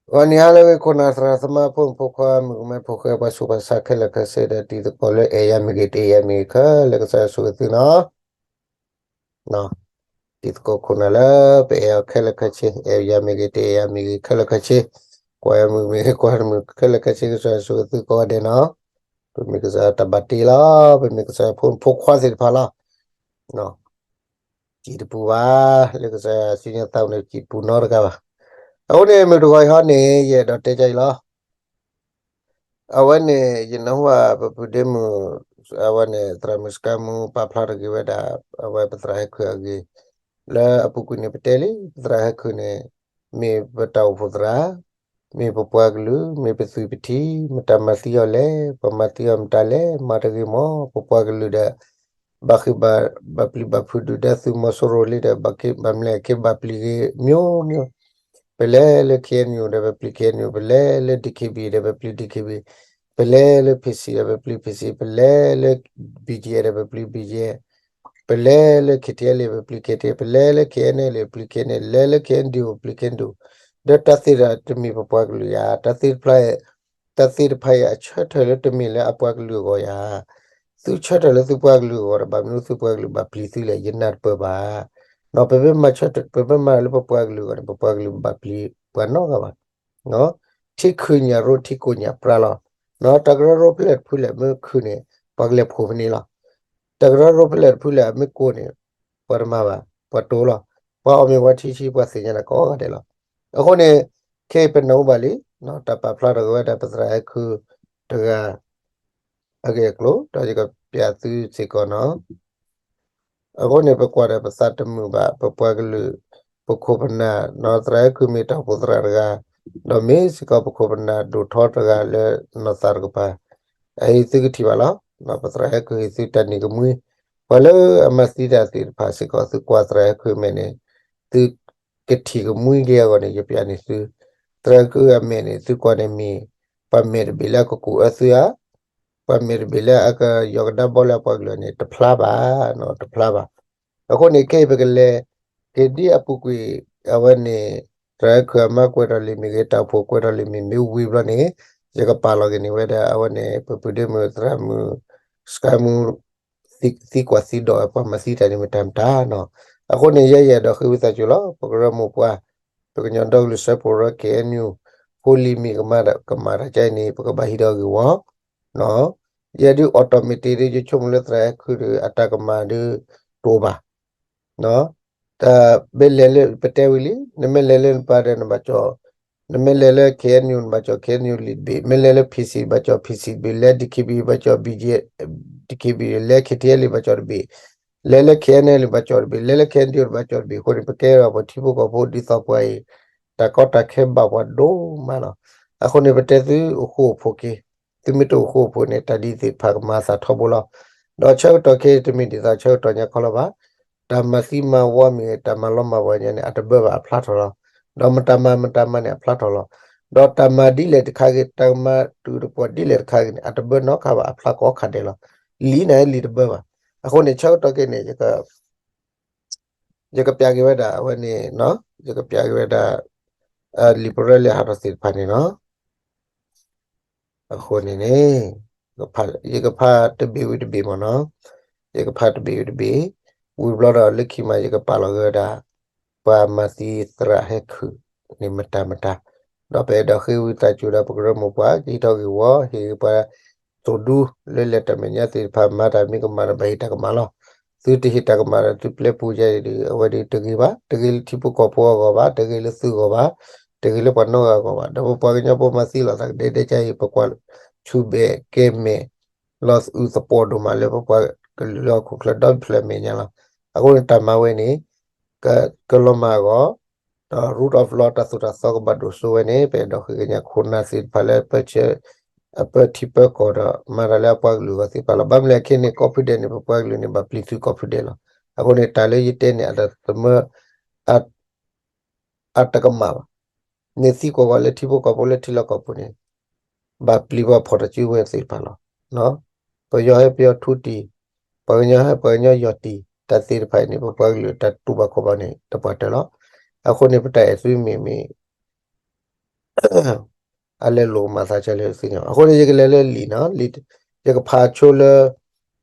ဂီၤနံၤဟါလၢအဂ့ၤ ခိၣ်နၢ်သရၣ်သမါ ဖိမုၣ်ဖိခွါ မုၣ်ကမဲဖိဃဲ ပှၤဆူးပှၤဆါခဲလၢာ်ခဲဆ့ဒီး တံၤသကိးလၢအဲၣ်ယၤမ့ၢ်ဂ့ၤ တအဲၣ်ယၤမ့ၢ်ဂ့ၤ ခဲလၢာ်ကစၢ်ယွၤဆိၣ်ဂ့ၤသုနီၤ. တံၤသကိးခိၣ်နၢ်လၢ ပအဲၣ်အီၤခဲလၢာ်ခဲဆ့ အဲၣ်ယၤမ့ၢ်ဂ့ၤ တအဲၣ်ယၤမ့ၢ်ဂ့ၤ ခဲလၢာ်ခဲဆ့ ကွၢ်ယၤမုၣ်မ့ၢ်ဂ့ၤ ကွၢ်မုၣ် ခဲလၢာ်ခဲဆ့ ကစၢ်ယွၤဆိၣ်ဂ့ၤသုကိးဂၤဒဲးနီၤ. ပမ့ၢ်ကစၢ်ယွၤတၢ်ဘၣ်တ့လီၤ. ပမ့ၢ်ကစၢ်ယွၤဖိမုၣ်ဖိခွါသ့ၣ်တဖၣ်လီၤ. စံးတပူၤဘၣ်, လၢကစၢ်ယွၤစံၣ်ညီၣ်သးန့ၣ် စံးပူၤနီတဂၤဘၣ်. အဃိန့ၣ် မုၢ်တဂီၤအံၤဟီန့ၣ် ယအဲၣ်ဒိးတဲကၢ်အံၤလီၤ. အဝဲန့ၣ် ယနၢ်ဟူဘၣ်ပပုၢ်ဒ့မုၣ် အဝဲန့ၣ် သရၣ်မုၣ်စကါမူ ပာ်ဖျါထီၣ်က့ၤဝဲဒၣ် အဝဲပသရၣ်ဟဲခုၣ်အဂ့ၢ် လၢအပူၤကွံာ်န့ၣ် ပတဲလံ ပသရၣ်ဟဲခုၣ်န့ၣ် မ့ၢ်ပတၢ်အိၣ်ဖှိၣ်သရၣ် မ့ၢ်ပပှၤကလုာ် မ့ၢ်ပသွံၣ်ပထံ မတၤမၤသံအီၤလဲၣ် ပှၤမၤသံအီၤမတၤလဲၣ် မၤတဂ့ၤမး ပပှၤကလုာ်ဒီး ဘၣ်ဃ့ဘၣ် ဘၣ်ပျံၤဘၣ်ဖုးဒုၣ်ဒါသုးမီၤစိရိၤလံဒီး ဘၣ်က့ဘၣ်မနုၤက့ဘၣ်ပျံၤဂ့ၤ မျိုးမျိုး ပလဲၤလၢ KNU ဒီး ပပျံၤ KNU ပလဲၤလၢ DKB ဒီး ပပျံၤ DKB ပလဲၤလၢ PC ဒီး ပပျံၤ PC ပလဲၤလၢ BGF ဒီး ပပျံၤ BGF ပလဲၤလၢ KTLA ပပျံၤ KTLA ပလဲၤလၢ KNLA ပပျံၤ KNLA လဲၤလၢ KNDO ပပျံၤ KNDO ဒီးတၢ်သ့ၣ်တဖၣ်တမ့ၢ်ပပှၤကလုာ်ယၤ တၢ်သ့ၣ်တဖၣ် တၢ်သ့ၣ်တဖၣ်အံၤအဆၢထၢၣ်လၢတမ့ၢ်လၢအပှၤကလုာ်အဂီၢ်ယၤ သုဆၢထၢၣ်လၢသုပှၤကလုာ်အဂီၢ်ဒီး ဘၣ်မနုၤသုပှၤကလုာ်ဘၣ်ပျံၤသုလဲၣ် ယနၢ်တပၢၢ်ဘၣ်. ပမ့ၢ်မၤဆၢထၢၣ် ပမ့ၢ်မၤလၢပပှၤကလုာ်အဂီၢ်န့ၣ် ပပှၤကလုာ်ဘၣ်ပျံၤပှၤနီတဂၤဘၣ်. ထံခုၣ်ညၣ်ရိ ထံကိၢ်ညၣ်ပြါလီၤ. တၢ်ကရၢရိဖဲလဲၣ်တဖုလဲၣ်မ့ၢ်ခုၣ်န့ၣ် ပှၤကလဲၤဖှိၣ်ဖဲန့ၣ်လီၤ. တၢ်ကရၢရိဖဲလဲၣ်တဖုလဲၣ်မ့ၢ်ကိၢ်န့ၣ် ပှၤတမၤဘၣ် ပှၤတိၤလီၤ. ပှၤအီၣ်မ့ၤဝဲထံဆံ ပှၤသ့ၣ်ညါတၢ်ကိးဂၤဒဲးလီၤ. အဃိန့ၣ် ခဲအံၤပနၢ်ဟူဘၣ်လံ တၢ်ပာ်ဖျါထီၣ်က့ၤဝဲဒၣ်ပသရၣ်ဟဲခုၣ်တဂၤ အဂ့ၢ်အကျိၤ ဒီးယကပျးသုစ့ၢ်ကီးနီၤ. အဃိန့ၣ် ပကွၢ်ဒီးပသးတမုာ်ဘၣ် ပပှၤကလုာ် ပခိၣ်ပနၢ် နီၢ်သရၣ်ဟဲခုၣ်မ့ၢ်တၢ်အိၣ်ဖှိၣ်သရၣ်တဂၤ ဒီးမ့ၢ်စ့ၢ်ကီးပခိၣ်ပနၢ်ဒိၣ်ထီတဂၤလၢနီၢ်သးတကပၤ အအံၤသုကထံၣ်ဘၣ်လီၤ. ပသရၣ်ဟဲခုၣ်အံၤသုတၢ်နံၤကမှံ ပှၤလၢအမၤသံတၢ်သ့ၣ်တဖၣ်စ့ၢ်ကီး သုကွၢ်သရၣ်ဟဲခုၣ်အမဲာ်န့ၣ် သုကထံၣ်ကမှံက့ၤအဂီၢ်န့ၣ် ယပျးန့ၢ်သု သရၣ်ဟဲခုၣ်အမဲာ်န့ၣ် သုကွၢ်န့ၣ်မ့ၢ် ပှၤမဲာ်တဘ့ၣ်လၢအကကူးအၢသုဧါ ပှၤမဲာ်တဘ့ၣ်လၢအကယီၤကဒါဘီလၢအပှၤကလုာ်န့ၣ် တဖျါဘၣ်, တဖျါဘၣ်. အဃိန့ၣ် ခဲအံၤပကလဲၤက့ၤဒ်အပူၤကွံာ် အဝဲန့ၣ် သရၣ်ဟဲခုၣ်အမါကွဲးထီၣ်လံာ်မ့ၢ်ဂ့ၤ တၢ်အိၣ်ဖှိၣ်ကွဲးထီၣ်လံာ်မ့ၢ်ဂ့ၤ မ့ၢ်ဝံၤဘျီန့ၣ် ယကပာ်လီၤက့ၤန့ၢ်ဝဲဒၣ် အဝဲန့ၣ် ပပုၢ်ဒ့မုၣ်သရၣ်မုၣ် စကါမူ သံကွၢ်သံဒိးဝဲပှၤမၤသံတၢ်န့ၣ်မတၤမတၤနီၤ. အဃိန့ၣ် ယဲယအဲၣ်ဒိးဃ့ဝံသးစူၤလီၤ ပကရၢမိၢ်ပှၢ် ပကညီဒီကလုာ်စၢဖှိၣ်ရၢ KNU ဖိလံၤမ့ၢ်ကမၤတၢ်ကမၣ်တၢ်ကဲအံၤန့ၣ် ပကဘၣ်ဟံးဒီးဂ့ၢ်ဝီ ယဲဒုး automatic ဒုး ယဆိကမိၣ်လၢသရၣ်ဟဲခုၣ်ဒီး အတၢ်ကမၣ်ဒုး တအိၣ်ဘၣ် တၢ်မ့ၢ်လဲၤလၢ ပတဲဝံၤလံ နမ့ၢ်လဲၤလၢနပၤဒီးနဘၣ်ကၠီၣ်, နမ့ၢ်လဲၤလၢ KNU နဘၣ်ကၠီၣ် KNU လံာ်တဘ့ၣ်, မ့ၢ်လဲၤလၢ PC ဘၣ်ကၠီၣ် PC တဘ့ၣ်, လဲၤ DKB ဘၣ်ကၠီၣ် BGF, DKB လဲၤ KTLA ဘၣ်ကၠီၣ်တဘ့ၣ်, လဲၤလၢ KNLA ဘၣ်ကၠီၣ်တဘ့ၣ်, လဲၤလၢ KNDO ဘၣ်ကၠီၣ်တဘ့ၣ်အဃိန့ၣ် ပကဲထီၣ်ပှၤထံဖိကီၢ်ဖိဒ်သိးပှၤအံၤ တၢ်ကီတၢ်ခဲဘၣ်ပှၤဒိၣ်မးလီၤ. အဃိန့ၣ် ပတဲသုအိၣ်ဃူအိၣ်ဖိးက့ၤ, သုမ့ၢ်တအိၣ်ဃူအိၣ်ဖိးန့ၣ် တၢ်ဒ်သ့ၣ်တဖၣ်ကမၤအသးထီဘိလီၤ. ဒီးဆၢကတီၢ်ခဲအံၤတမ့ၢ်ဒ်သိးဆၢကတီၢ်ညါခီလီၤဘၣ်. တၢ်မၤသံမၤဝီမ့ၢ်ဂ့ၤ တၢ်မၤလီၤမၢ်ပှၤကညီန့ၣ် အတဘၢဘၣ်အဖျါထီၣ်လီၤ. ဒီးမတၤမၤမတၤမၤန့ၣ် အဖျါထီၣ်လီၤ. ဒီးတၢ်မၤဒ်လဲၣ်တခါဂ့ၤ တၢ်မၤတုၤတပှီၢ်ဒ်လဲၣ်တခါဂ့ၤန့ၣ် အတဘၢနီတခါဘၣ် အဖျါကိးခါဒဲးလီၤ. လံာ်န့ၣ်လံာ်တဘၢဘၣ်. အဃိန့ၣ် ဆၢကတီၢ်ခဲအံၤန့ၣ် ယကပျးက့ၤဝဲဒၣ်အဝဲန့ၣ်, ယကပျးက့ၤဝဲဒၣ် လံာ်ပရၢလၢဟးထီၣ်သ့ၣ်တဖၣ်န့ၣ်လီၤ. အဃိန့ၣ်န့ၣ် ယကဖးတဘ့ၣ်ဝံၤတဘ့ၣ်မ့ၢ်နီၤ, ယကဖးတဘ့ၣ်ဝံၤတဘ့ၣ်, ဝံၤဘျီဒီးလၢခံမး ယကပာ်လီၤက့ၤဝဲဒၣ် ပှၤမၤသံသရၣ်ဟဲခုၣ်န့ၣ်မတၤမတၤ, ဒီးပအဲၣ်ဒိးဃ့ဝံသးစူၤဒီးပကရၢမိၢ်ပှၢ် ကဟံးထီၣ်ဂ့ၢ်ဝီ ဟ့ၣ်ဂ့ၤပှၤ သိၣ်ဒူလၢလဲၤတၢ်မဲာ်ညါသ့ၣ်တဖၣ် မၤတၢ်မ့ၢ်ကမၣ်ဒီးဘၣ်ဟ့ၣ်တၢ်ကမၣ်လီၤ. သုတဟ့ၣ်တၢ်ကမၣ်ဒီးသုပျဲပူၤယဲအံၤဒီး အဝဲဒၣ်တဂ့ၤဘၣ်, တဂ့ၤလၢထံဖိကီၢ်ဖိအဂီၢ်ဘၣ်, တဂ့ၤလၢသုဂီၢ်ဘၣ်, တဂ့ၤလၢပှၤနီတဂၤအဂီၢ်ဘၣ်. ဒီးပပှၤကညီဖိမၤသံလိာ်သးကဒဲကဒဲကါအံၤ ပကွၢ်ဆူၣ်ဘဲၣ်ကဲမဲာ် လီၤအုသပိးဒိၣ်မးလၢပပှၤကလုာ်လၢဟီၣ်ခိၣ်ချၢဒီဖျၢၣ်အမဲာ်ညါလီၤ. အဃိန့ၣ်တၢ်မၤဝဲန့ၣ် ကလီၤမၢ်အဂီၢ် ဒီး rule of law တၢ်သိၣ်တၢ်သီကဘၣ်ဒိၣ်စိဝဲန့ၣ် ပအဲၣ်ဒိးဃ့ကညးခိၣ်နၢ်သ့ၣ်တဖၣ်လၢ အပၢထံပၢကီၢ်ဒီး မၤတၢ်လၢအပှၤကလုာ်အဂီၢ်သ့ၣ်တဖၣ်လီၤ. ဘၣ်မနုၤလဲၣ်ခဲအံၤန့ၣ် ကိးဖုဒဲးန့ၣ် ပပှၤကလုာ်န့ၣ် ဘၣ်ပျံၤသုကိးဖုဒဲးလီၤ. အဃိန့ၣ်တၢ်လၢယတဲန့ၣ် အတသမၢ အတကမၣ်ဘၣ်. န့ၣ်သံကွၢ်ကွၢ်လၢထံဖိကီၢ်ဖိလၢထံလီၢ်ကီၢ်ပူၤန့ၣ် ဘၣ်ပျံၤပှၤဖီၣ်တၢ်စုဝဲသ့ၣ်တဖၣ်လီၤ. ပယီၤဟဲပယီၤထူတံၢ်, ပှၤကညီဟဲပှၤကညီယီၢ်တံၢ်, တၢ်သ့ၣ်တဖၣ်အံၤန့ၣ် ပပှၤကလုာ်တၢ်တူၢ်ဘၣ်ခီၣ်ဘၣ်န့ၣ် တပှၢ်တၢၢ်လီၤ. အဃိန့ၣ် ပတၢ်အဲၣ်သုမ့ၢ်မ့ၢ် အလဲၤလိာ်မၤသးကဲလၢသ့ၣ်ညါ. အဃိန့ၣ် ယကလဲၤလၢလံာ်နီၤ, လံာ်, ယကဖးဆိလၢ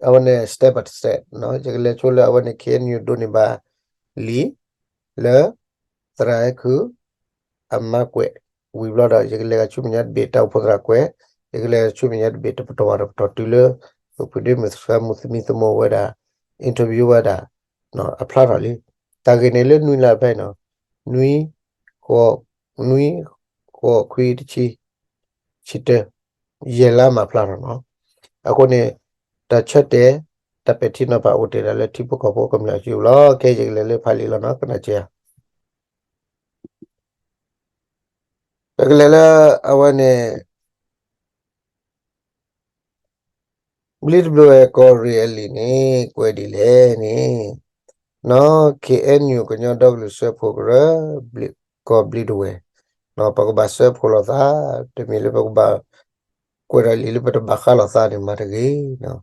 အဝဲန့ၣ် step by step နီၤ, ယကလဲၤဆိလၢအဝဲန့ၣ် ခ့ၣ်အဲၣ်ယူၣ် ဒိးန့ၢ်ဘၣ်လံာ် လၢ သရၣ်ဟဲခုၣ် အမါကွဲး ဝံၤဘျီဒီး ယကလဲၤဂၤဆူမဲာ်ညါတဘ့ၣ် တၢ်အိၣ်ဖှိၣ်သရၣ်ကွဲး, ယကလဲၤဂၤဆူမဲာ်ညါတဘ့ၣ် တပတီၢ်ဘၣ်တပတီၢ် တုၤလၢ သုးဖုဒ့မုၢ်သရၣ်မုၣ်သမံသမိးဝဲဒၣ် interview ဝဲဒၣ် အဖျါထီၣ်လံ. တၢ်ဂ့ၢ်န့ၣ်လၢနွံလါဖဲနီၤ, နွံ, ဃိး, နွံ, ဃိး, ခွံ, တဆံ, ဆံတၢ, ယဲၢ်လါမးဖျါထီၣ်နီၤ. အဃိန့ၣ် တၢ်ဆၢတဲာ် တၢ်ပဲာ်ထံနီၤဖးအိၣ်တ့ၢ်ဒၣ်လၢထံဖိကီၢ်ဖိကမျၢၢ်အစုပူၤလီၤ. ကဲ ယကလဲၤလၢဖးလံာ်လီၤနီၤ, ကနၣ်စ့ၢ်ဧါ. ပကလဲၤလၢအဝဲန့ၣ် ဘျံးတဘျီဝဲကီၢ်ရ့ၣ်အလံာ်န့ၣ် ကွဲးဒ်လဲၣ်န့ၣ်, နီၤ ခ့ၣ်အဲၣ်ယူၣ် ကညီဒီကလုာ်စၢဖှိၣ်ကရၢ ကီၢ်ဘျံးတဝဲၢ်, ပကဘၣ်စၢဖှိၣ်လိာ်သး, တမ့ၢ်လၢပကဘၣ် ကွဲးဒၣ်လံာ်လၢပတဘၣ်ဃးလိာ်သးန့ၣ်မၤတဂ့ၤ. လံာ်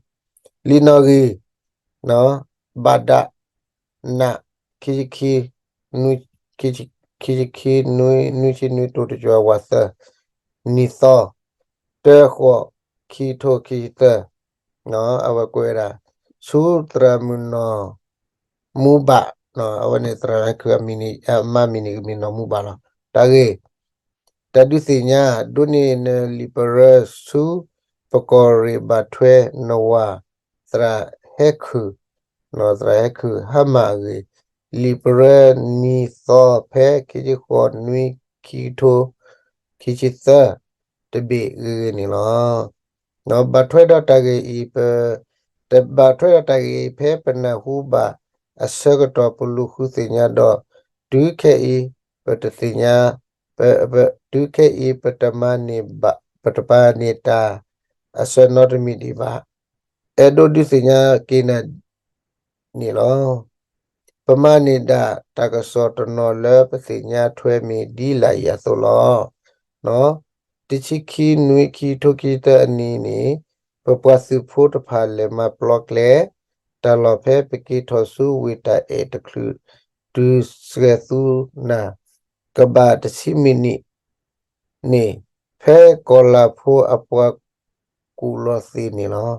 နီၣ်ဂံၢ်, ဘၣ်ဒၣ် နး ခံဆံခံ, ခံဆံခံ, နွံ, နွံဆံနွံ, တိၤတကၠွၤ, ဝးသၢ, နံၣ်သီ, တၢ, ဃိး, ခံကထိခံဆံသၢ, အဝဲကွဲးဝဲဒၣ် ဆူသရၣ်မုၣ်နီၢ်မူဘၣ်, အဝဲန့ၣ်သရၣ်ဟဲခုၣ်အမါမံၤန့ၣ် ကမ့ၢ်နီၢ်မူဘၣ်လီၤ. တၢ်ဂ့ၢ်, တၢ်ဒုးသ့ၣ်ညါ ဒိးန့ၢ်နလံာ်ပရၢဆူ ပကီၢ်ရ့ၣ်ဘၣ်ထွဲနဝၤ သရၣ်ဟဲခုၣ်, သရၣ်ဟဲခုၣ်ဟါမၢ်အဂ့ၢ်, လံာ်ပရၢနံၤသီဖဲ ခံဆံဃိးနွံ ခံကထိ ခံဆံသၢ တဘ့ၣ်ဂ့ၤဂ့ၤန့ၣ်လီၤ. ဘၣ်ထွဲဒီးတၢ်ဂ့ၢ်အံၤ ပ, တဘၣ်ထွဲဒီးတၢ်ဂ့ၢ်အံၤ ဖဲပနၢ်ဟူဘၣ်အဆၢကတီၢ် ပလူၤဃုသ့ၣ်ညါဒီး တုၤခဲအံၤ ပတသ့ၣ်ညါ ပ, ပ, တုၤခဲအံၤ ပတမၤန့ၢ်ဘၣ်, ပတမၤန့ၢ်တၢ်အစၢၤနီတမံၤဒံးဘၣ်. အဲၣ်ဒိးဒုးသ့ၣ်ညါက့ၤနၤန့ၣ်လီၤ. ပမၤန့ၢ်ဒၣ်တၢ်ကစီၣ်တနီၤလၢပသ့ၣ်ညါထွဲမ့ၢ်ဒ်လာ်အံၤအသိးလီၤ. တဆံခံနွံ ခံကထိခံဆံသၢအနံၤန့ၣ် ပပှၤသုးဖိတဖၣ်လဲၤမၤပျီကျဲ တၢ်လီၢ်ဖဲပက့ၤထီၣ်ဆူဝ့ၢ်တၢ်အဲၣ်တချုး တုၤစှဲၤသူနၢ် ကဘၣ်တဆံမံးနံး န့ၣ် ဖဲကီၢ်လၤဖိအပှၤကူၣ်လီၤသ့ၣ်န့ၣ်လီၤ.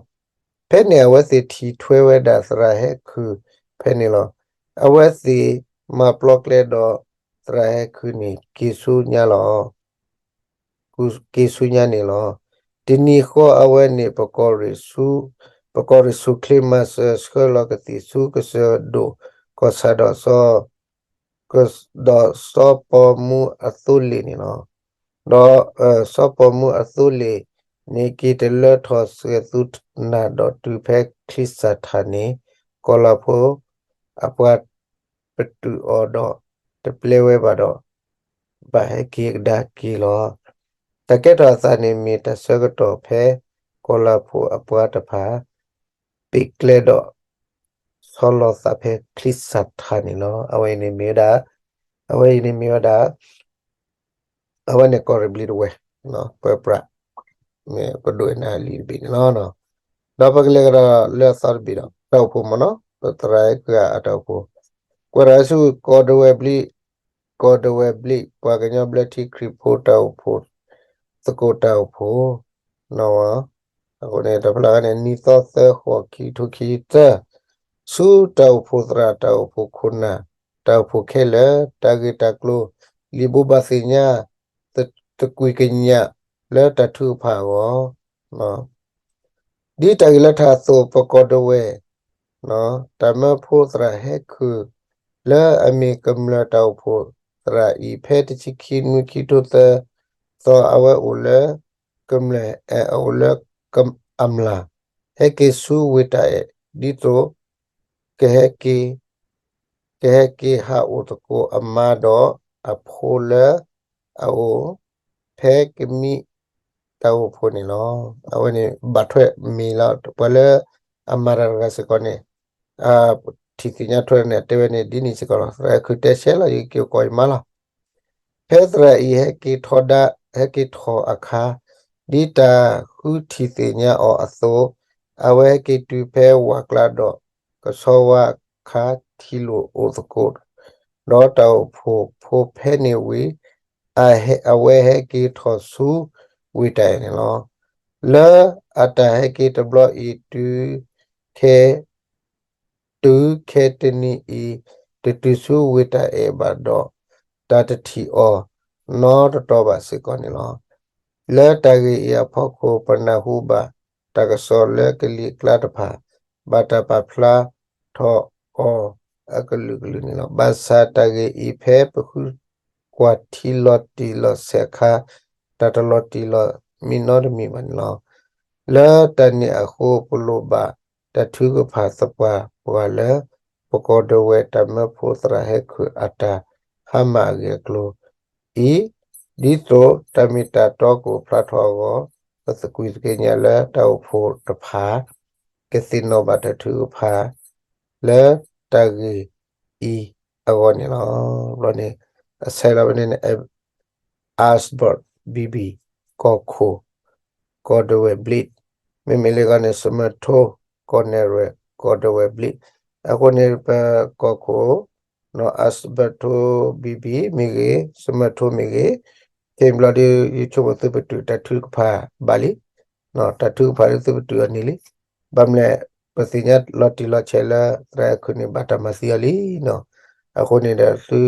ဖဲန့ၣ်အဝဲသ့ၣ်ထံၣ်ထွဲဝဲဒၣ်သရၣ်ဟဲခုၣ်ဖဲန့ၣ်လီၤ. အဝဲသ့ၣ်မၤပျီကျဲဒီးသရၣ်ဟဲခုၣ်န့ၣ် က့ၤဆူညါလီၤ. က့ၤဆူညါန့ၣ်လီၤ. တနံၤဃီအဝဲန့ၣ် ပကီၢ်ရ့ၣ်ဆူၣ်ချ့မၤစၢၤဆှၢလီၤကသံၣ်ဆူကစၢၢ်ဒိၣ်ကီၢ်ဆၣ်ဒီး ဒီးစီၤပီမူအသိလ့ၣ်န့ၣ်လီၤ. ဒီးစီၤပီမူအသိလ့ၣ်န့ၣ် က့ၤတလၢထီၣ်စှဲၤသူနၢ်ဒီးတုၤဖဲချံစၢ်ထၣ်န့ၣ် ကီၢ်လၤဖိအပှၤပတုာ်အီၤဒီးတပျဲဝဲဘၣ်ဒီး ဘၣ်ဟဲက့ၤကဒါက့ၤလီၤ. တၢ်ကဲထီၣ်အသးန့ၣ်မ့ၢ်တၢ်ဆၢကတီၢ်ဖဲ ကီၢ်လၤဖိအပှၤတဖၣ် ပ့းကျဲဒီး ဆီလီၤသးဖဲချံစၢ်ထၣ်န့ၣ်လီၤ. အဝဲအံၤန့ၣ်မ့ၢ်ဝဲဒၣ်, အဝဲအံၤန့ၣ်မ့ၢ်ဝဲဒၣ် အဝဲန့ၣ်ကီၢ်ရ့ၣ်ဘျံးတဝဲၢ် ပၢပြး မ့ၢ်ကဒိးနၢ်လံာ်တဘ့ၣ်န့ၣ်လီၤ. ဒီးပကလဲၤကဒီးလၢအသီတဘ့ၣ်ဒီး တၢ်အိၣ်ဖှိၣ်မ့ၢ်နီၤ ပသရၣ်အဲၣ်ခုၣ်အတၢ်အိၣ်ဖှိၣ် ကွဲးထီၣ်ဆူကီၢ်ဒဝဲၢ်ဘျံး, ကီၢ်ဒဝဲၢ်ဘျံး ပှၤကညီဘျၢထံခရံာ်ဖိတၢ်အိၣ်ဖှိၣ် သကိးတၢ်အိၣ်ဖှိၣ် နီၤဝဲ အဃိန့ၣ်တၢ်ဖျါန့ၣ် နံၤသီသၢဃိးခံကထိခံဆံသၢ ဆူတၢ်အိၣ်ဖှိၣ်သရၣ် တၢ်အိၣ်ဖှိၣ်ခိၣ်နၢ် တၢ်အိၣ်ဖှိၣ်ခဲလၢာ် တၢ်ဂ့ၢ်တၢ်ကျိၤ လံာ်ဘိးဘၣ်သ့ၣ်ညါ သကွံာ်ကညးလၢတၢ်ထုကဖၣ်အဂီၢ် ဒ်တၢ်ဂ့ၢ်လၢထးအသိး ပကီၢ်ဒဝဲၢ် တၢ်မၢဖိသရၣ်ဟဲခုၣ် လၢအမ့ၢ်ကမျၢၢ်တၢ်အိၣ်ဖှိၣ်သရၣ်အံၤ ဖဲတဆံခံနွံ ခံကထိသၢသီ အဝဲအိၣ်လၢကမျၢၢ် အအိၣ်လၢအမျၢ် ဟဲက့ၤဆူဝ့ၢ်တၢ်အဲၣ် ဒ်သိး ကဟဲက့ၤ ကဟဲက့ၤဟးအိၣ်သကိးအမါဒီးအဖိလၢအအိၣ် ဖဲကမံးတၢ်အိၣ်ဖှိၣ်န့ၣ်လီၤ. အဝဲန့ၣ်ဘၣ်ထွဲမ့ၢ်လီၤ ပှၤလၢအမၤတၢ်တဂၤစ့ၢ်ကီးန့ၣ် ထံၣ်သ့ၣ်ညါထွဲန့ၣ် တဲဝဲန့ၣ်ဒ်န့ၣ်စ့ၢ်ကီးလီၤ. သရၣ်အဲၣ်ခုၣ်တဲဆဲးလီၤ ယက့ၤကီးယမါလီၤ. ဖဲသရၣ်အံၤဟဲက့ၤထီဒါ ဟဲက့ၤထီၣ်အခါ ဒ်တၢ်ဃုထံၣ်သ့ၣ်ညါအီၤအသိး အဝဲဟဲက့ၤတုၤဖဲဝၤကျါဒီး ကဆီဝါခါထံၣ်လိာ်အိၣ်သကိး ဒီးတၢ်အိၣ်ဖှိၣ်ဖိဖဲန့ၣ်ဝံၤ အဝဲဟဲက့ၤထီၣ်ဆူဝ့ၢ်တၢ်အဲၣ်န့ၣ်လီၤ. လၢအတၢ်ဟဲက့ၤတဘျီအံၤ တုၤခဲ တုၤခဲတနံၤအံၤ တတုၤဆူဝ့ၢ်တၢ်အဲၣ်ဘၣ်ဒီး တၢ်တထံၣ်အီၤနီတတီၤဘၣ်စ့ၢ်ကီးန့ၣ်လီၤ. လၢတၢ်ဂ့ၢ်အံၤအဖီခိၣ် ပနၢ်ဟူဘၣ်တၢ်ကစီၣ်လၢကလံၤကျါတဖၣ် ဘၣ်တၢ်ပာ်ဖျါထီၣ်အီၤအကလုာ်ကလုာ်န့ၣ်လီၤ. ဘၣ်ဆၣ်တၢ်ဂ့ၢ်အံၤ ဖဲပဃုကွၢ်ထံလီၤတံၢ်လီၤဆဲးအခါ တၢ်တလီၤတံၢ်လီၤမံနီတမံၤဘၣ်န့ၣ်လီၤ. လၢတၢ်န့ၣ်အဃိ ပလိၣ်ဘၣ်တၢ်ထုကဖၣ်သပှၢ်ပှၢ်လၢ ပကီၢ်ဒဝဲၣ်တၢ်မၢဖိသရၣ်ဟဲခုၣ်အတၢ်ဟါမၢ်အဂ့ၢ်အကျိၤအံၤ, ဒ်သိးတၢ်မ့ၢ်တၢ်တီကအိၣ်ဖျါထီၣ်အဂီၢ်, ပသကွံာ်သကိးညါလၢတၢ်အိၣ်ဖှိၣ်တဖၣ် ကသ့ၣ်နီၣ်ဘၣ်တၢ်ထုကဖၣ် လၢတၢ်ဂ့ၢ်အံၤအဂီၢ်န့ၣ်လီၤ. ဘျီန့ၣ် အဆဲးလီၤဖဲန့ၣ်န့ၣ် Asbert Bibi ကီၢ်ခိၣ် ကီၢ်ဒဝဲၣ်ဘျံး, မ့မ့ၢ်လၢဂီၢ်န့ၣ် စမၢၢ်ထိ ကီၢ်နဲၣ်ရွဲၣ် ကီၢ်ဒဝဲၣ်ဘျံး, အဃိန့ၣ် ပကီၢ်ခိၣ် Asbert Bibi မ့ၢ်ဂ့ၤ, စမၢၢ်ထိမ့ၢ်ဂ့ၤ, ခဲအံၤဘျီဒီး ယဆိကမိၣ်သုပတုာ်တၢ်ထုကဖၣ်ဘၣ်လံ, တၢ်ထုကဖၣ်လၢသုပတုာ်အီၤန့ၣ်လံ. ဘၣ်မနုၤလဲၣ် ပသ့ၣ်ညါလီၤတံၢ်လီၤဆဲးလၢသရၣ်ဟဲခုၣ်န့ၣ် ဘၣ်တၢ်မၤသံအီၤလံနီၤ. အဃိန့ၣ်ဒီးသု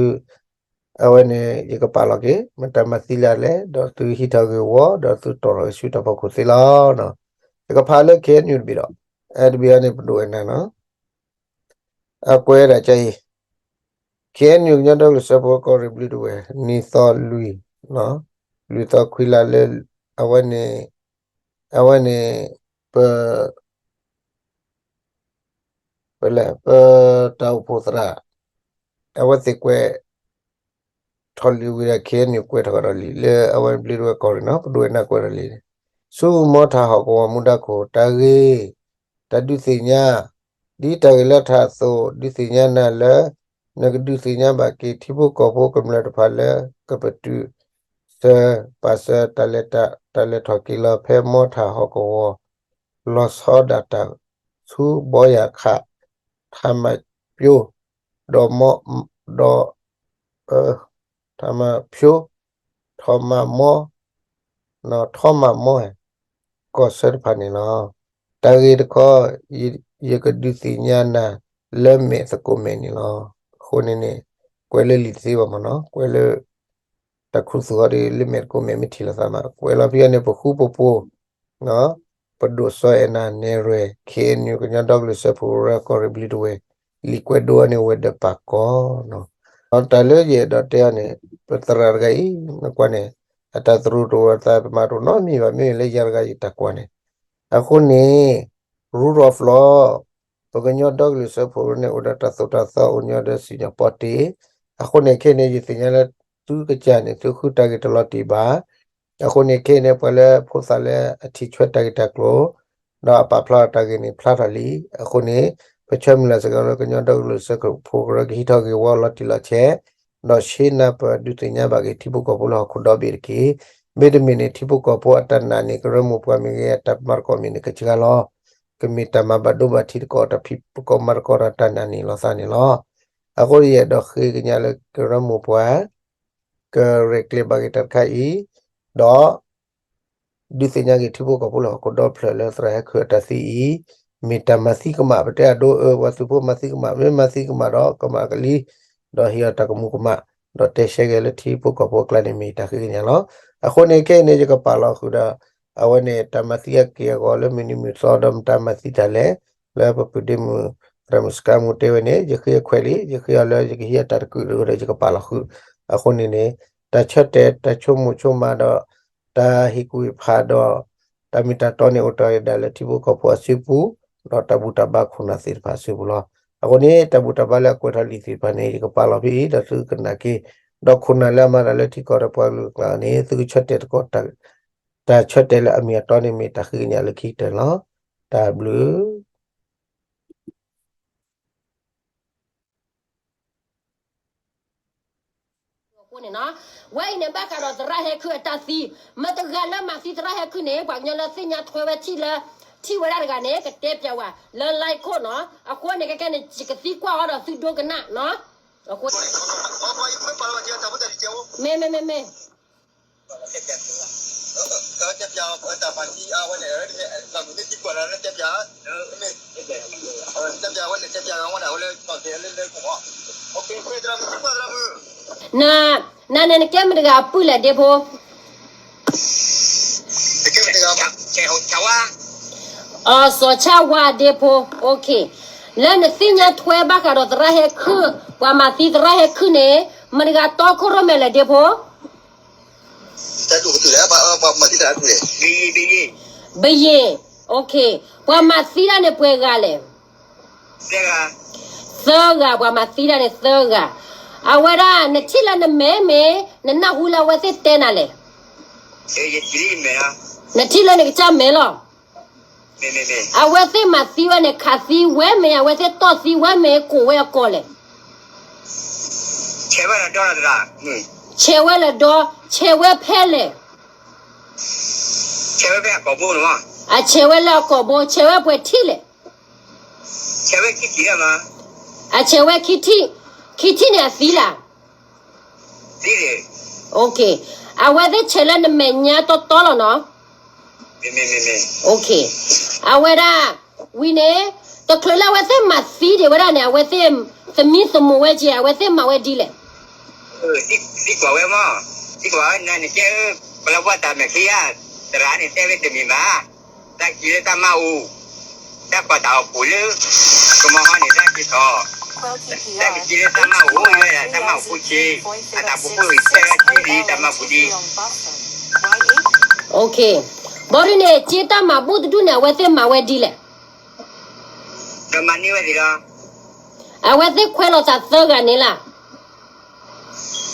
အဝဲန့ၣ် ယကပာ်လီၤက့ၤ မတၤမၤသံလၢအလဲၣ်, ဒီးသုဟံးထီၣ်ဂ့ၢ်ဝီ ဒီးသုတီၢ်ထီၣ်ဆူတၢ်ဖီခိၣ်သ့လီၤ. ယကဖးလၢ ခ့ၣ်အဲၣ်ယူၣ် တဘ့ၣ်ဒီး အဲၣ်တဘ့ၣ်အံၤန့ၣ် ပဒိၣ်ဝဲၢ်နၤနီၤ. အကွဲးဒၣ်ကါအံၤ ခ့ၣ်အဲၣ်ယူၣ် ကညီဒီကလုာ်စၢဖှိၣ်ကီၢ်ရ့ၣ်ဘျုးတဝဲၢ် နံၣ်သီလွံၢ်, လွံၢ်သီခွံလါလၢ အဝဲန့ၣ် အဝဲန့ၣ် ပ ပလဲၣ် ပတၢ်အိၣ်ဖှိၣ်သရၣ် အဝဲသ့ၣ်ကွဲး ထီၣ်လံဝံၤဒီး ခ့ၣ်အဲၣ်ယူၣ် ကွဲးထီၣ်ကဒီးလံ လၢအဝဲဘျုးတဝဲၢ်ကီၢ်ရ့ၣ်နီၤ ပဒိၣ်ဝဲၢ်နၤကွဲးထီၣ်လံ ဆူမီထၣ်ဟီၣ်ကဝီၤမူဒါခိၣ် တၢ်ဂ့ၢ် တၢ်ဒုးသ့ၣ်ညါ ဒ်တၢ်ဂ့ၢ်လၢထးအသိး ဒုးသ့ၣ်ညါနၤလၢ နကဒုးသ့ၣ်ညါဘၣ်က့ၤ ထံဖိကီၢ်ဖိကမျၢၢ်တဖၣ်လၢ ကပတုာ်စၢၤပာ်စၢၤ တၢ်လဲၤထီၣ်က့ၤလီၤ ဖဲမီထၣ်ဟီၣ်ကဝီၤ လီၤဆီဒၣ်တၢ် ဆူဘီယၣ်ခး ထးမးပျိ ဒီးမီ ဒီး ထးမးဖၠိ ထီၣ်မးမီ ထီၣ်မးမီ ကီၢ်ဆၢတဖၣ်န့ၣ်လီၤ. တၢ်ဂ့ၢ်တခီ ယကဒုးသ့ၣ်ညါနၤ လၢမဲာ်သကိးမဲာ်န့ၣ်လီၤ. အဃိန့ၣ်န့ၣ် ကွဲးလၢလံာ်တသ့ဘၣ်မ့ၢ်နီၤ ကွဲးလၢ တၢ်ခူသူၣ်အီၤဒီး လၢမဲာ်သကိးမဲာ်မ့ၢ်ထံၣ်လိာ်သးမး ကွဲးလီၤဖဲအံၤန့ၣ် ပဃူပဖိး ပဒိၣ်စီၤအဲၣ်နၤနဲၣ်ရွဲၣ် ခ့ၣ်အဲၣ်ယူၣ် ကညီဒီကလုာ်စၢဖှိၣ်ကရၢကီၢ်ရ့ၣ်ဘျုးတဝဲၢ် လံာ်ကွဲးဒိအီၤန့ၣ် ဝဲၤဒၢးပာ်ကီၤနီၤ. တၢ်လၢယအဲၣ်ဒိးတဲအီၤန့ၣ် ပသရၣ်တဂၤအံၤ နကွၢ်န့ၣ် အတၢ်သရူးတအိၣ်အသး ပမၤတအိၣ်နီတမံၤဘၣ် မ့မ့ၢ်လၢယၤတဂၤအံၤတၢ်ကွၢ်န့ၣ် အဃိန့ၣ် rule of law ပကညီဒီကလုာ်စၢဖှိၣ်န့ၣ် အိၣ်ဒီးတၢ်သိၣ်တၢ်သီအိၣ်ညီဒီးစံၣ်ညီၣ်ပီတ့ၢ်, အဃိန့ၣ်ခဲအံၤန့ၣ် ယသ့ၣ်ညါလၢသုကစၢ်န့ၣ် သုဃုတၢ်ဂ့ၢ်တလီၤတံၢ်ဘၣ်, အဃိန့ၣ်ခဲအံၤန့ၣ် ပှၤလၢဖိသၣ်လၢအထံၣ်ဆၢတၢ်ဂ့ၢ်တၢ်ကျိၤ ဒီးအပာ်ဖျါထီၣ်တၢ်ဂ့ၢ်န့ၣ် ဖျါထီၣ်လံ, အဃိန့ၣ် ပဆၢမုၢ်လၢ်စ့ၢ်ကီးလၢကညီဒီကလုာ်စၢဖှိၣ်ကရၢကဟံးထီၣ်ဂ့ၢ်ဝီလီၤတံၢ်လီၤဆဲး, ဒီးဆှၢနၢ်ပၢၢ်ဒုးသ့ၣ်ညါဘၣ်က့ၤထံဖိကီၢ်ဖိလၢဟီၣ်ခိၣ်ဒီဘ့ၣ်တက့ၢ်. မ့တမ့ၢ်န့ၣ် ထံဖိကီၢ်ဖိအတၢ်နာ်န့ၣ် ကရၢမိၢ်ပှၢ်မ့ၢ်ဂ့ၤ အတၢ်မၤသကိးမ့ၢ်ဂ့ၤန့ၣ် ကစှၤလီၤ ကမ့ၢ်တၢ်မၤဘၣ်ဒိဘၣ်ထံးသကိး တၢ်ဖံးသကိးမၤသကိးတၢ်တၢ်နာ်န့ၣ်လီၤသးန့ၣ်လီၤ. အဃိယအဲၣ်ဒိးဃ့ကညးလၢကရၢမိၢ်ပှၢ် ကရဲၣ်ကျဲၤဘၣ်က့ၤတၢ်တခါအံၤ, ဒီး ဒုးသ့ၣ်ညါက့ၤထံဖိကီၢ်ဖိလၢဟီၣ်ခိၣ်ဒီဖျၢၣ်လၢသရၣ်ဟဲခုၣ်အတၢ်သံအံၤ, မ့ၢ်တၢ်မၤသံကမၣ် ပတဲအဒိအၢ ပှၤသုးဖိမၤသံကမၣ် မ့ၢ်မၤသံကမၣ်ဒီးကမၣ်ကလံ, ဒီးဟ့ၣ်အီၤတၢ်ကမူၤကမၣ်, ဒီးတဲဆှဲက့ၤလၢထံဖိကီၢ်ဖိအကျါန့ၣ် မ့ၢ်တၢ်ဃ့ကညးလီၤ. အဃိန့ၣ်ခဲအံၤန့ၣ် ယကပာ်လီၤဃုာ်ဒီး အဝဲန့ၣ် တၢ်မၤသံအက့ၢ်အဂီၤလၢမုၢ်နံၤမုၢ်သီဒီးမတၤမၤသံတၢ်လဲၣ်, လၢပပုၢ်ဒ့မုၣ်သရၣ်မုၣ်စကါမူတဲဝဲန့ၣ် ယဃ့အခွဲးလံ, ယဃ့အီၤလၢယကဟံးအတၢ်တကုာ်ဒီးယကပာ်လီၤဃုာ်. အဃိန့ၣ်န့ၣ် တၢ်ဆၢတဲာ် တၢ်ဆိကမိၣ်ဆိကမးဒီး တၢ်ဟ့ၣ်ကူၣ်ဟ့ၣ်ဖးဒီး တၢ်မ့ၢ်တၢ်တီန့ၣ် အိၣ်တ့ၢ်ဒၣ်လၢထံဖိကီၢ်ဖိအစုပူၤ, ဒီးတၢ်ဘူၣ်တၢ်ဘါခိၣ်နၢ်သ့ၣ်တဖၣ်အစုပူၤလီၤ. အဃိန့ၣ် တၢ်ဘူၣ်တၢ်ဘါလၢအကွဲးထီၣ်လံာ်သ့ၣ်တဖၣ်န့ၣ် ယကပာ်လီၤဖဲအံၤ ဒီးသုကနၣ်က့ၤ, ဒီးခိၣ်နၢ်လၢအမၤတၢ်လၢထံကီၢ်ဒီးပှၤကလုာ်အကျါန့ၣ် သုကဆၢတဲာ်သကိး တၢ်ဆၢတဲာ်လၢအမ့ၢ်အတီန့ၣ် မ့ၢ်တၢ်ဃ့ကညးလၢခံကတၢၢ်န့ၣ်လီၤ. တၢ်ဘျုး အဃိန့ၣ်နီၤ, ဝဲအံၤန့ၣ် ဘၣ်ဃးဒီးသရၣ်ဟဲခုၣ်အတၢ်သံ, မတၤတဂၤလၢမၤသံသရၣ်ဟဲခုၣ်န့ၣ် ပှၤကညီလၢသ့ၣ်ညါထွဲဝဲထံၣ်လၢ ထံၣ်ဝဲဒၣ်တဂၤန့ၣ် ကတဲပျးဝဲလၢ live ခိၣ်နီၤ, အဃိန့ၣ် ခဲကဲန့ၣ် ယကသံကွၢ်အီၤဒီးသုဒိကနၣ်နီၤ, အဃိ မ့ၢ် မ့ၢ် မ့ၢ် န နန့ၣ်နကဲမတဂၤအပုၢ်လဲၣ်ဒ့ဖိ, အစီၤဆၣ်ဝါဒ့ဖိ, လၢနသ့ၣ်ညါထွဲဘၣ်ဃးဒီးသရၣ်ဟဲခုၣ်, ပှၤမၤသံသရၣ်ဟဲခုၣ်န့ၣ် မတဂၤတီခိၣ်ရိၣ်မဲလဲၣ်ဒ့ဖိ, ဘယ့ၣ်, ပှၤမၤသံတၢ်န့ၣ်ပှဲၤဂၤလဲၣ်. သၢဂၤ, ပှၤမၤသံတၢ်န့ၣ်သၢဂၤ, အဝဲဒၣ်နထံၣ်လၢနမဲာ်မ့ၢ် နနၢ်ဟူလၢအဝဲသ့ၣ်တဲနၤလဲၣ်. နထံၣ်လၢနကစၢ်မဲာ်လီၤ. အဝဲသ့ၣ်မၤသံဝဲန့ၣ် ခးသံဝဲမ့ၢ် အဝဲသ့ၣ်တီၢ်သံဝဲမ့ၢ် ကိးဝဲအကိးလဲၣ်. ဆဲးဝဲလၢဒီ, ဆဲးဝဲလၢဒီ, ဆဲးဝဲဖဲလဲၣ်. အဆဲးဝဲလၢအကိာ်ဘိ, ဆဲးဝဲပှဲၤထံၣ်လဲၣ်. အဆဲးဝဲ ခံထံၣ်န့ၣ်အသံလၢ်. အဝဲသ့ၣ်ဆဲးလၢနမဲာ်ညါတီတီလီၤနီၤ. အဝဲဒၣ်, ဝံၤန့ၣ်, တချုးလၢအဝဲသ့ၣ်မၤသံဒံးဝဲဒၣ်န့ၣ် အဝဲသ့ၣ်သမံသမိးဝဲက့ၤ အဝဲသ့ၣ်မၤဝဲဒ်လဲၣ်. သံကွၢ်ဝဲမး, သံကွၢ်ဝဲနၤန့ၣ်ကဲ, ပလၢပှၤတၢ်မဲာ်ချံဧါ, သရၣ်န့ၣ်တဲဝဲတမ့ၢ်ဘၣ်, တၢ်ကံၤလၢတၢ်မၤအိၣ်, တၢ်ကွၢ်တၢ်အိၣ်ဖှိၣ်လၢ, ကမၤဟီန့ၣ်တၢ်ကံၤထီၣ်, တၢ်ကံၤလၢတၢ်မၤအိၣ်ဝဲဒၣ် တၢ်မၤအိၣ်ဖိဆ့, အတၢ်ဖိဖိအံၤတဲဝဲကံၤလံ တၢ်မၤဘူၣ်ဒံး ဘီဒုန့ၣ် က့တၢ်မၤဘူၣ်တဒူၣ်န့ၣ် အဝဲသ့ၣ်မၤဝဲဒ်လဲၣ်. ဒီးမၤန့ၢ်ဝဲဒံးလီၤ. အဝဲသ့ၣ်ခွဲးလီၤသးသၢဂၤန့ၣ်လၢ်.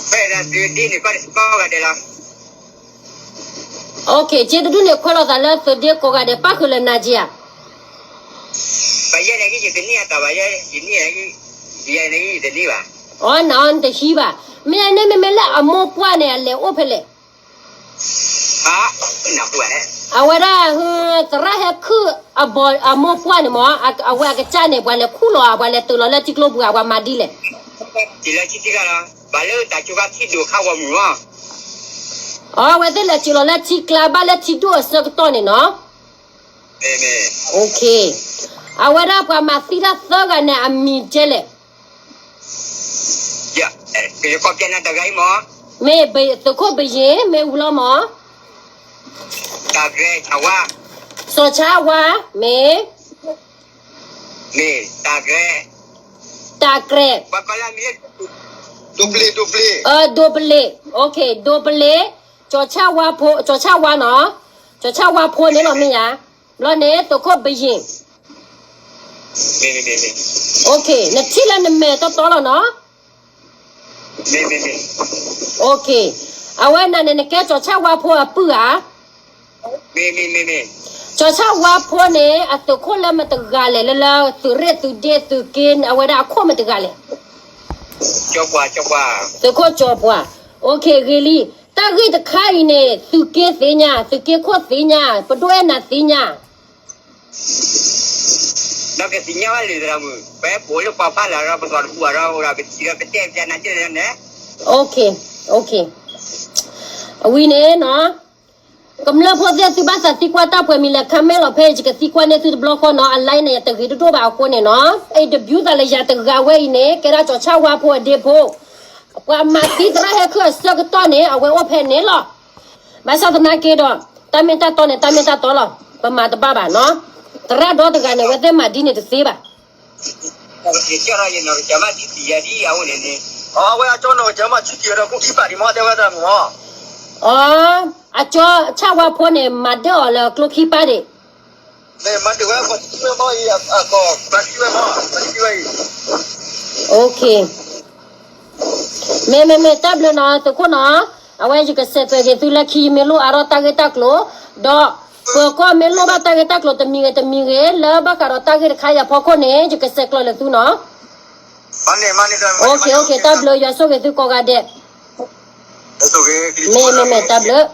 ခွဲးလီၤသးဒ့န့ၣ်ကိးဂၤဒဲးလီၤ. က့တဒူၣ်န့ၣ်ခွဲးလီၤသးလၢသုးဒ့ကိးဂၤဒဲး ပၣ်ဃုာ်လၢနၤက့ဧါ. ပယဲန့ၣ်ဂ့ၤ ယတန့ၢ်အတၢ်ဘၣ်, ယဲ, ယန့ၢ်, ယန့ၢ်ယတန့ၢ်ဘၣ်. အီ နအီနတဟံးဘၣ်. မ့ၢ်န့ၣ်မ့မ့ၢ်လၢအမိၢ်ပှၢ်န့ၣ် အလဲၤအိၣ်ဖဲလဲၣ်. အဝဲဒၣ်, သရၣ်ဟဲခုၣ်, အမိၢ်ပှၢ်န့ၣ်မ့ၢ်, အဝဲအကစၢ်န့ၣ် ပှၤလဲၤခူၣ်လီၤဧါ, ပှၤလဲၤတုၤလီၤလၢထံကျိပူၤဧါ, ပှၤမၤဒ်လဲၣ်. ဘၣ်လၢတၢ်ကၠိခါထံဒိၣ်ခါဂီၢ်မုၢ်မး. အဝဲသ့ၣ်လဲၤတုၤလီၤလၢထံကျါ ဘၣ်လၢထံဒိၣ်အဆၢကတီၢ်န့ၣ်နီၤ. အဝဲဒၣ်ပှၤမၤသံတၢ်သၢဂၤန့ၣ် အမံၤဒ်လဲၣ်. မ့ၢ်သုးခိၣ်ဘယ့ၣ် မ့ၢ်ဝံၤလီၤမး. စီၤဆါဝါ, မ့ၢ်, တၢ်ကြဲး, ဒိးပလ့ၤ, ဒိးပလ့ၤ, စီၤဆါဝါနီၤ, စီၤဆါဝါဖိန့ၣ်လီၤမ့ၢ်ဧါ. ဘျီန့ၣ် သုးခိၣ်ဘယ့ၣ်. နထံၣ်လၢနမဲာ်တီတီလီၤနီၤ. အဝဲနၤန့ၣ် နကဲစီၤဆါဝါဖိအပုၢ်ဧါ. စီၤဆါဝါဖိန့ၣ် အသုးခိၣ်လၢမတဂၤလဲၣ်, လၢလၢသုးရ့ၣ်သုးဒ့သုးက့ အဝဲဒၣ်အခိၣ်မတဂၤလဲၣ်. သုးခိၣ်ကၠီၤပှၢ်. ဂ့ၤလံ. တၢ်ဂ့ၢ်တခါအံၤန့ၣ် သုးက့သ့ၣ်ညါ, သုးက့ခိၣ်သ့ၣ်ညါ, ပဒိၣ်အဲၣ်နၤသ့ၣ်ညါ. ဒီးကသ့ၣ်ညါဝဲလၢသရၣ်မုၣ်, ပဟဲပိာ်လၢပှၤဖးလၢ်ဒီး ပသီၣ်တပူၤဒီး အိၣ်ဒီးပထံၣ်ဒီးပတဲပျးနၤကဲလဲၣ်န့ၣ်. အဝံၤန့ၣ်နီၤ, ကမျၢၢ်ဖိသ့ၣ် သုဘၣ်သးသံကွၢ်တၢ်ပှဲၤမံၤလဲၣ် comment လီၤဖဲ ယကသံကွၢ်န့ၢ်သုတဘျီဃီနီၤ, အ line န့ၣ် ယတဂ့ၤတဒိၣ်ဘၣ်အဃိန့ၣ်နီၤ, အံၤတဘျုးသးလၢယၤတဂၤဝဲအံၤန့ၣ် ကဲဒၣ်စီၤဆၣ်ဝါဖိအဒ့ဖိ, ပှၤမၤသံသရၣ်ဟဲခုၣ်အဆၢကတီၢ်န့ၣ် အဝဲအိၣ်ဖဲန့ၣ်လီၤ. ဘၣ်ဆၣ်သနာ်က့ဒီး တၢ်မ့ၢ်တၢ်တီန့ၣ် တၢ်မ့ၢ်တၢ်တီလီၤ, ပမၤတဘၣ်ဘၣ်နီၤ, သရၣ်ဒီတဂၤန့ၣ် အဝဲသ့ၣ်မၤဒ်န့ၣ်တသ့ဘၣ်. အဝဲအကၠီနီၢ်ကစၢ်မၤဒ်တံၢ်ယၤဒ်အဝဲန့ၣ်န့ၣ်, အဝဲအကၠီဆၣ်ဝါဖိန့ၣ် မၤဒၢၣ်အီၤလၢကျိခံပၢ်ဒံး, မ့ၢ်မၤဒၢၣ်ဝဲအကီၢ်, မ့ၢ်မ့ၢ်မ့ၢ် တၢ်ဘျုးနီၤ သုးခိၣ်နီၤ, အဝဲယကစဲးသွဲၣ်က့ၤသုလၢခံ ယမ့ၢ်လိၣ်အါထီၣ်တၢ်ဂ့ၢ်တၢ်ကျိၤ, ဒီးပၢၤကီၢ်မ့ၢ်လိၣ်ဘၣ်တၢ်ဂ့ၢ်တၢ်ကျိၤတမံၤဂ့ၤတမံၤဂ့ၤ လၢဘၣ်ဃးဒီးတၢ်ဂ့ၢ်တခါအံၤအဖီခိၣ်န့ၣ် ယကဆဲးကျိးလၢသုနီၤ. တၢ်ဘျုး ယွၤဆိၣ်ဂ့ၤသုကိးဂၤဒဲး, မ့ၢ်မ့ၢ်မ့ၢ် တၢ်ဘျုး